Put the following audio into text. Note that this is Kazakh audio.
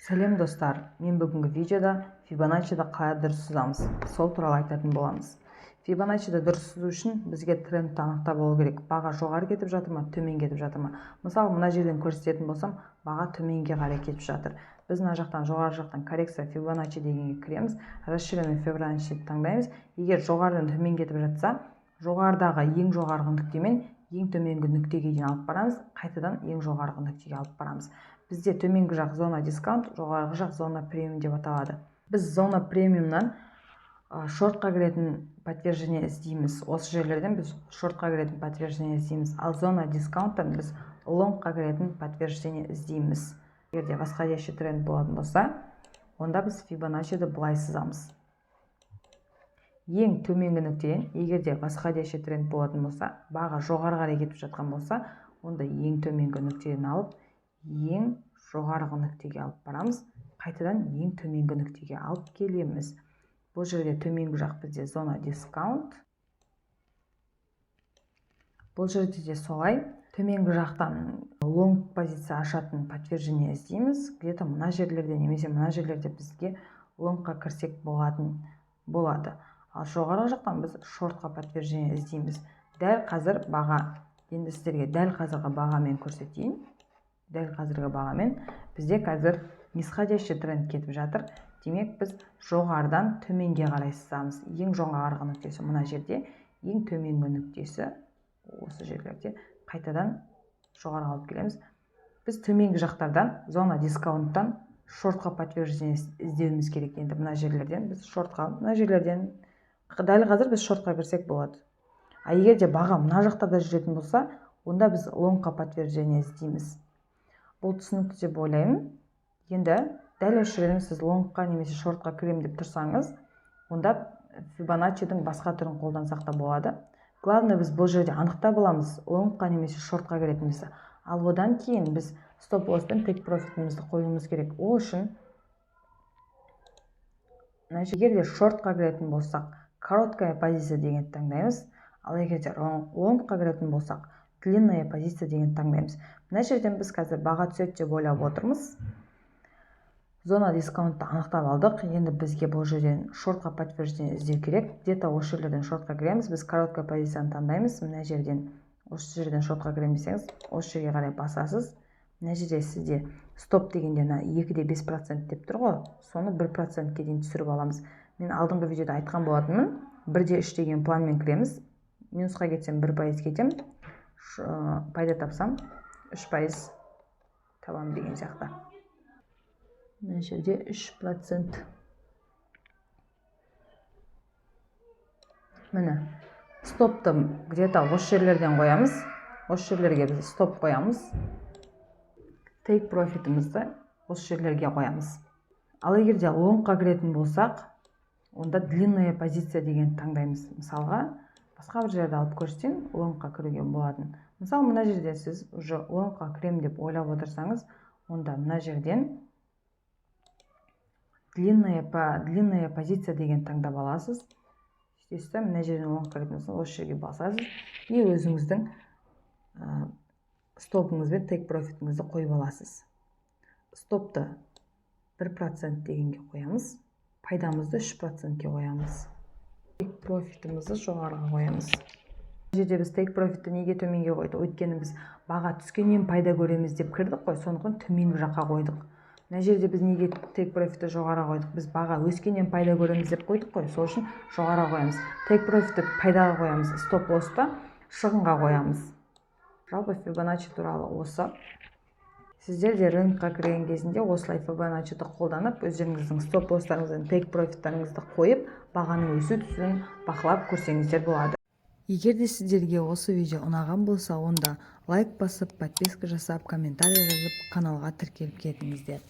Сәлем, достар! Мен бүгінгі видеода Фибоначчиді қалай дұрыс сызамыз, сол туралы айтатын боламыз. Фибоначчиді дұрыс сызу үшін бізге трендті анықтап алу керек: баға жоғары кетіп жатыр ма, төмен кетіп жатыр ма. Мысалы, мына жерден көрсететін болсам, баға төменге қарай кетіп жатыр. Біз мына жақтан, жоғары жақтан коррекция Фибоначчи дегенге кіреміз, расширенный Фибоначчи таңдаймыз. Егер жоғарыдан төмен кетіп жатса, жоғарыдағы ең жоғарғы нүктемен ең төменгі нүктеге дейін алып барамыз, қайтадан ең жоғарғы нүктеге алып барамыз. Бізде төменгі жақ зона дискаунт, жоғарғы жақ зона премиум деп аталады. Біз зона премиумнан шортқа кіретін подтверждение іздейміз. Осы жерлерден біз шортқа кіретін подтверждение іздейміз, ал зона дискаунттан біз лонгқа кіретін подтверждение іздейміз. Егер де восходящий тренд болатын болса, онда біз Фибоначчиді былай сызамыз: ең төменгі нүктеден. Егер де восходящий тренд болатын болса, баға жоғары қарай кетіп жатқан болса, онда ең төменгі нүктеден алып, ең жоғарғы нүктеге алып барамыз, қайтадан ең төменгі нүктеге алып келеміз. Бұл жерде төменгі жақ бізде зона дискаунт. Бұл жерде де солай, төменгі жақтан лонг позиция ашатын подтверждение іздейміз. Где-то мына жерлерде немесе мына жерлерде бізге лонгқа кірсек болатын болады, ал жоғарғы жақтан біз шортқа подтверждение іздейміз. Дәл қазір баға, енді сіздерге дәл қазіргі бағамен көрсетейін. Дәл қазіргі бағамен бізде қазір нисходящий тренд кетіп жатыр. Демек, біз жоғарыдан төменге қарай сызамыз. Ең жоғарғы нүктесі мына жерде, ең төменгі нүктесі осы жерлерде. Қайтадан жоғары алып келеміз. Біз төменгі жақтардан, зона дискаунттан шортқа подтверждение іздеуіміз керек. Енді мына жерлерден біз шортқа, мына жерлерден дәл қазір біз шортқа кірсек болады. А егер де баға мына жақтарда жүретін болса, онда біз лонгқа подтверждение іздейміз. Бұл түсінікті деп ойлаймын. Енді дәл осы жерден сіз лонгқа немесе шортқа кіремін деп тұрсаңыз, онда Фибоначчидің басқа түрін қолдансақ та болады. Главное, біз бұл жерде анықтап аламыз лонгқа немесе шортқа кіретінімізді, ал одан кейін біз стоп лосс пен тейк профитімізді қоюымыз керек. Ол үшін егер де шортқа кіретін болсақ, короткая позиция дегенді таңдаймыз, ал егер де лонгқа кіретін болсақ, длинная позиция дегенді таңдаймыз. Мына жерден біз қазір баға түседі деп ойлап отырмыз. Зона дискаунтты анықтап алдық. Енді бізге бұл жерден шортқа подтверждение іздеу керек. Где-то осы жерлерден шортқа кіреміз. Біз короткая позицияны таңдаймыз. Мына жерден, осы жерден шортқа кіремін десеңіз, осы жерге қарай басасыз. Мына жерде сізде стоп дегенде мына 2,5% деп тұр ғой, соны 1%-ке дейін түсіріп аламыз. Мен алдыңғы видеода айтқан болатынмын, 1,3 деген планмен кіреміз. Минусқа кетсем, 1% кетемін, пайда тапсам, 3% табамын деген сияқты. Мына жерде 3%. Міне, стопты где-то осы жерлерден қоямыз. Осы жерлерге біз стоп қоямыз, тейк профитімізді осы жерлерге қоямыз. Ал егер де лонгқа кіретін болсақ, онда длинная позиция дегенді таңдаймыз. Мысалға, басқа бір жерді алып көрсетейін лонгқа кіруге болатын. Мысалы, мына жерде сіз уже лонгқа кіремін деп ойлап отырсаңыз, онда мына жерден длинная позиция деген таңдап аласыз. Сөйтесіз да, мына жерден лонгқа кіретін болсаңыз, осы жерге басасыз и өзіңіздің стопыңыз бен тейк профитіңізді қойып аласыз. Стопты 1% дегенге қоямыз, пайдамызды 3%-ке қоямыз, тейк профитімізді жоғарыға қоямыз. Бұл жерде біз тейк профитті неге төменге қойдық? Өйткені біз баға түскеннен пайда көреміз деп кірдік қой, сондықтан төменгі жаққа қойдық. Мына жерде біз неге тейк профитті жоғары қойдық? Біз баға өскеннен пайда көреміз деп қойдық қой, сол үшін жоғары қоямыз. Тейк профитті пайдаға қоямыз, стоп лоссты шығынға қоямыз. Жалпы, Фибоначчи туралы осы. Сіздер де рынокқа кірген кезінде осылай Фибоначчиді қолданып, өздеріңіздің стоп лосстарыңыз бен тейк профиттарыңызды қойып, бағаның өсу түсуін бақылап көрсеңіздер болады. Егер де сіздерге осы видео ұнаған болса, онда лайк басып, подписка жасап, комментарий жазып, каналға тіркеліп кетіңіздер.